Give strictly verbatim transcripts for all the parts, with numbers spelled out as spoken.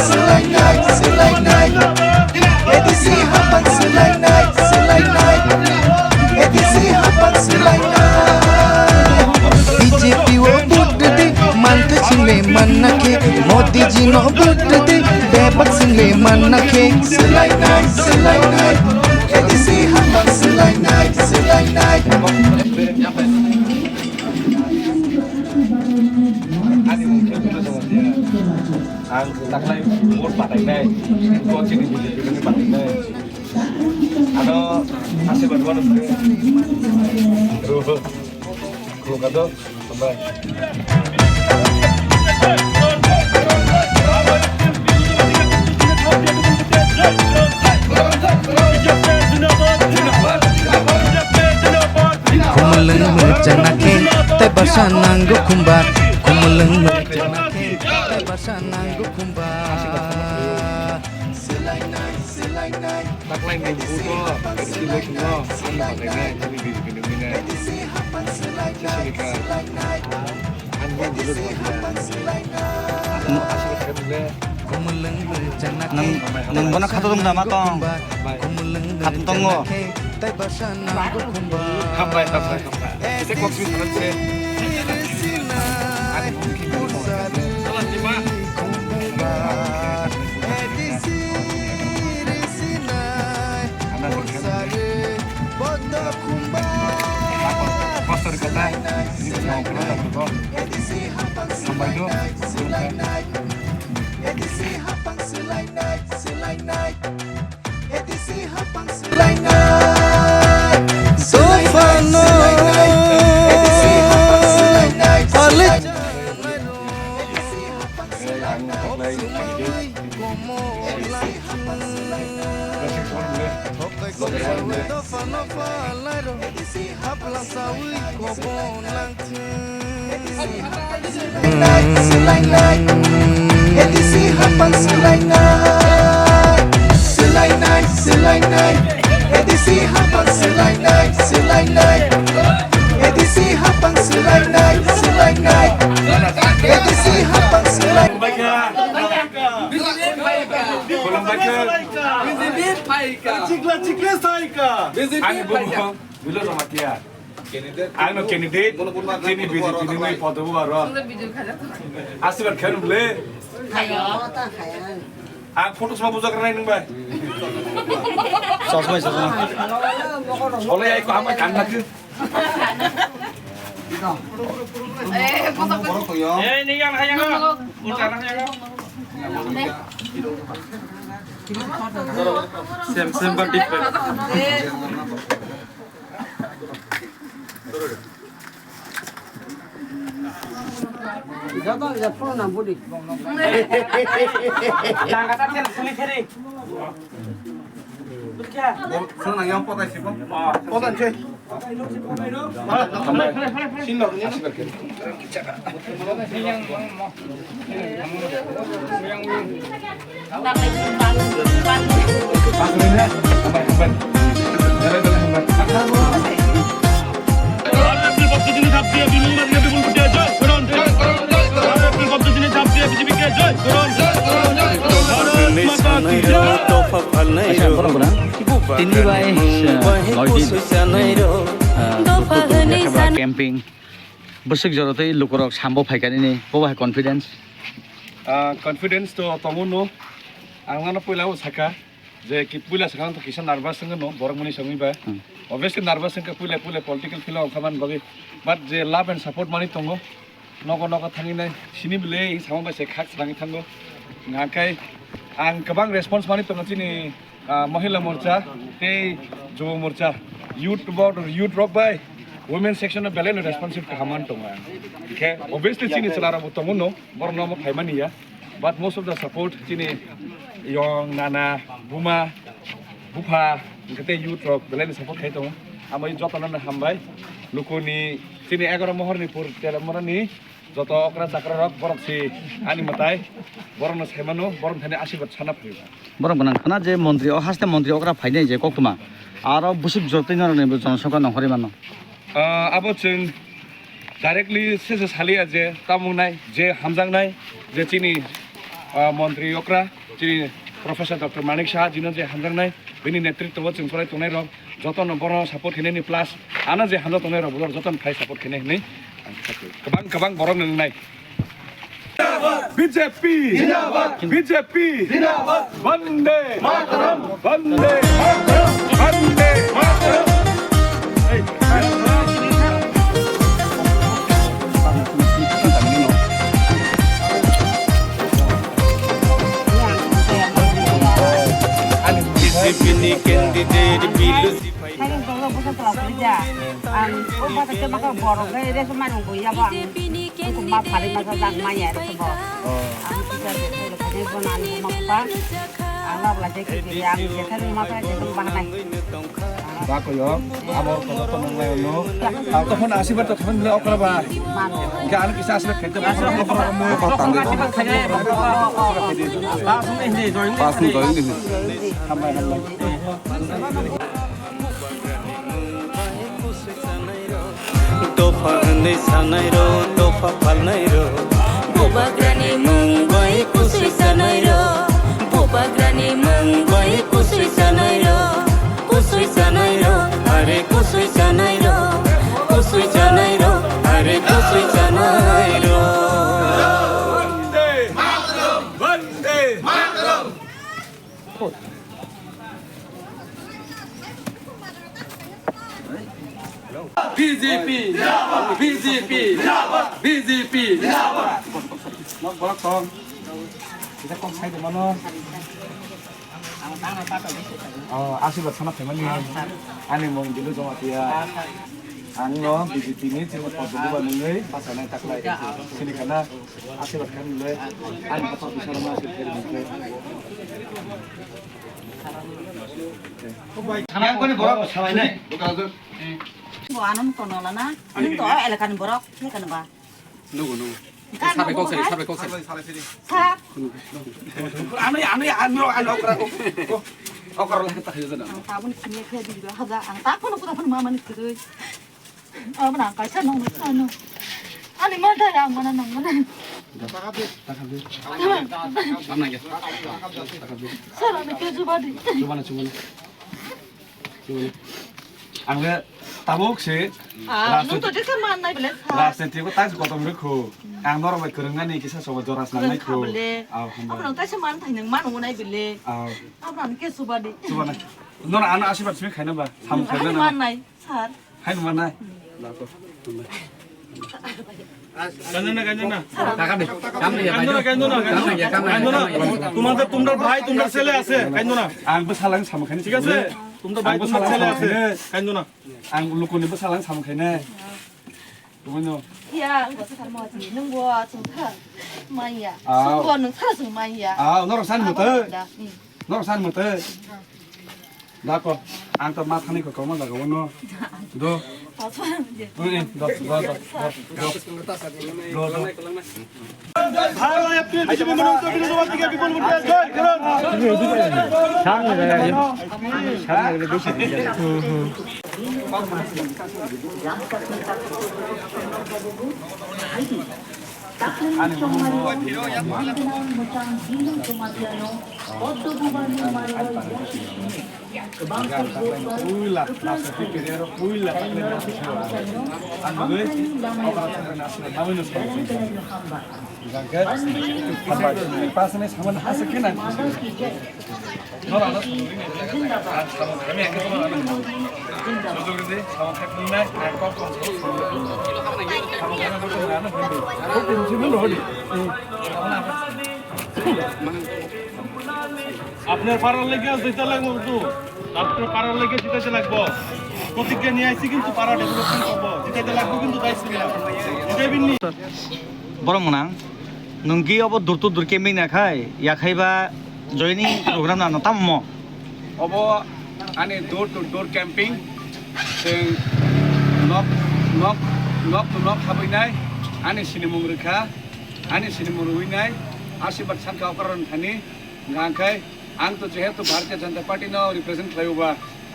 Swlainai, swlainai. A D C hapang swlainai, swlainai. A D C hapang swlainai. B J P o vote rwdi, manthai swngle manna khe. Modi ji no vote rwdi, bebak swngle manna khe. Swlainai, swlainai. A D C hapang swlainai, swlainai. Ani mungkin itu sama dia. Ang taklai vote patainai, kok chini B J P ni patainai. Ano asirwad wano bro. Bro, bro kato, sampai. Khumulwng mwchangna khe tei bwsa nango khumba. Khumulwng mwchangna khe tei bwsa nango khumba. Taklai ni buto, A D C election no, ani bakai nai, chini B J P ni nai. Chini ka, ani buto. Nang, nang bono khato tong da ma tong? Khato tongo. Hambai, hambai, hambai. Ese kok sui sanan se. Ani buto ki buto. Salam jima. Dophano. Swlainai, swlainai. A D C hapang swlainai. Swlainai, swlainai. A D C hapang swlainai, swlainai. A D C hapang swlainai, swlainai. A D C hapang swlainai. Khulumbai kha. B J P phaikha. Chikla chikla saikha. B J P phaikha. Bilo Jamatia. Ano candidate, chini B J P ni nai podo bu aro. Asirwad khair ble. Ang photo sama bujak rai nung bai. Sosmai, sosmai. Sole ai ko amai kan nak. Eh, ni yang hayang. Ucana hayang. Same, same but different. Joto je phone na budi. Nang kata tel suli kheri. Phone na yang potai sih, Bang. Potai sih. Sino ni. Tini bai, uh, camping. Bwswk jora tei lukurok sambo phaikha nini, bo bai confidence? Ah, confidence to tongo no. Ang nano puila o sakha je ki puila sakha to kisa nervous wngno borok mani songwi ba. Hmm. Obviously nervous wngkha puila puila political field o khaman bagwi. But je love and support mani tongo. Nogo nogo thangwi nai sini bwle samo bai se khak swlangwi thango. Ngakai ang kwbang response mani tongo chini ah, Mahila Morcha, tei Jubo Morcha, youth board, youth rok bai, women section no belai no responsive kaham man tongo ang. Hingke obviously chini chwla rok bo tongo no, borok no omo phaimani ya. But most of the support chini yong, nana, buma, bupha, hingke tei youth rok belai no support khai tongo. Amo joto no hambai, lukuni chini egaroh mohor ni pur telemora ni, joto okra chakra rok borok si ani mwtai borok no sai mano, borok thani asirwad sana phaio. Borok gwnang khna je montri o haste montri okra phainai je koktwma aro bwswk jotoi norok ni jonosongkha nongkhorwi mano. Ah, abo chwng directly se se saliya je tamung nai je hamjak nai je chini Ah, Montri Okra, chini Professor Doctor Manik Saha jino je hamjaknai, bini netritwo o chwng kwlai tongnai rok, jotono bono support khainani plus ano je hamjak tongnai rok, borok jotono phai support khainai hwnwi ang sakwi. Kwbang kwbang borok nwngnai. B J P! Zindabad! B J P! Zindabad! Vande Mataram! Vande Mataram! Vande Mataram! B J P ni candidate Bilu Sipahini. Ang o bata khe maka borok bai reso mani bo yabo ang. Ang ma phari masa jak maya reso bo. Ang kisa de thai lo kajai bo nani ma pa. Ang lab la je kiri ang je thai ma pa je bahai. Ba ko yo, abo ko to nang lai no. Ang to phone asi bar to phone le okra ba. Mano. Ga ang kisa asle khete ba. Okra tang de. Pas ni join de. Hambai hambai. Dopha hwnwi sanai rw, dopha phalnai rw. Bubagrani mung bai kusui sanai rw. Bubagrani mung bai kusui sanai rw. Kusui sanai rw, are kusui sanai rw. Kusui sanai rw, are kusui sanai rw. Vande Mataram! Vande Mataram! B J P! B J P! B J P! Nok bolak tong. Kita kok sai de mano. Oh, asirwad sana phaimani. Ani mung Bilu Jamatia. Ang no B J P ni chini poddo buba nungwi pasanai taklai. Sini kana. Asirwad khan le, ani kotha bisar ma asirwad khe. Yang koni borok salai nai. Bo anon kono lana, anon to elakani borok, ni kan ba. Nugo, nugo. Kan sabai nugo kok sari, kan? Sabai kok sari. Sa. Ano, ano, ano, ano, okra ko. Okra lah kita hayo na. Ang tabun kini khe di haja, ang ta kono kuda pun mama ni kudui. Abana kaisa nang nang ano. Ani ma da yang mana nang mana. Sir, ani ke jubadi. Jubana, jubana. Jubana. Ang le tabuk se. Ah, nung to jesa man nai bele. Rajniti ko tais kotom rikhu. Ang norok bai kwrwngnani kisa sobo jora snang nai khu. Aw, hambai. Abana kaisa man thai nang man nai bele. Aw. Abana ke jubadi. Jubana. Nor ano asibad simi khaina ba. Sam khaina na. Man nai. Sir. Hai numa nai. Kanjana, kanjana. Kaka de. Kam de ya, kanjana, kanjana, kanjana. Kam de ya, kam de ya, kanjana. Kam de ya. তোমাদের, তোমরা ভাই, তোমরা ছেলে আছে, কান্দো না। Ang bwsalang samung khaina. ঠিক আছে? তোমরা ভাই, তোমরা ছেলে আছে, কান্দো না। Ang lukuni bwsalang samung khaina. Tumino. Ya, ang bwsa sarmo ji, nung bo chung kha. Maya. Aw. Sung bo nung kha sung maya. Aw, norok san mutai. Norok san mutai. Dako, ang to ma thani ko koma jaga wono. Do. Ui, do, do, do, do, do. Do, do. Bharat BJP মনোনীত বিধানসভা থেকে বিপুল ভোটে জয় করুন। সামনে যাই, সামনে গেলে বেশি হয়ে যাবে। Ani bumung bo. Puila, nasa pikir ya, puila, takle nasa sewa. Anu doi, okra takle nasa, nawi nasa. Jangke, hambai. Pas ni saman asa kena. আপনার পাড়ার লেগে দিতে লাগবো তো। আপনার পাড়ার লেগে জিতাইতে লাগবো। প্রতিজ্ঞা নিয়ে আইছি কিন্তু পাড়া ডেভেলপমেন্ট করবো। জিতাইতে লাগবো কিন্তু দায়িত্ব নিলাম। জিতাইবেন নি? Borok mwnang, nwng ki obo dur to dur camping na khai, ya khai ba joining program na no tamo mo? Obo ani door to door camping, chwng nok, nok, nok to nok habwi nai, ani sinimung rwkha, ani sinimung rwui nai, asirwad sankha okra rwng thani, hwnkha khe ang to jehetu Bharatiya Janata Party no represent khlai o ba,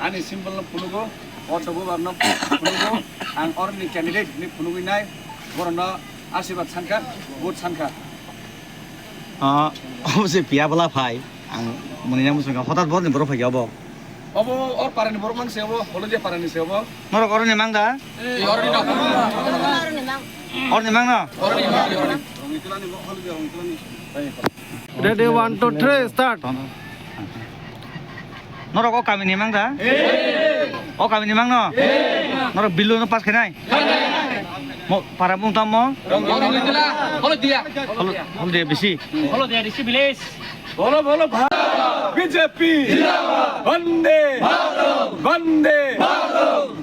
ani symbol no phunugo, o tabuk bar no phunugo, ang oroni candidate hinwi phunugwi nai, borok no asirwad sankha, vote sankha. Ah, obo se piya bwla phai. Ang mwnwi nang muchungkha, hotat borokni borok phaikha obo. Obo or parani borok mang se obo, Holodia parani se obo. Norok oroni mang da? Eh, oroni mang. Oroni mang no? Oroni mang, oroni. Ready, one, two, three, start. Norok o kamini mang da? O kamini mang no? Norok bill no pass khainai? Mo para mung tamo? Holodia. Hol-, Holodia bisi. Holodia D C village. Bolo, bolo, Bharat. B J P. Zindabad. Vande. Mataram. Vande. Mataram.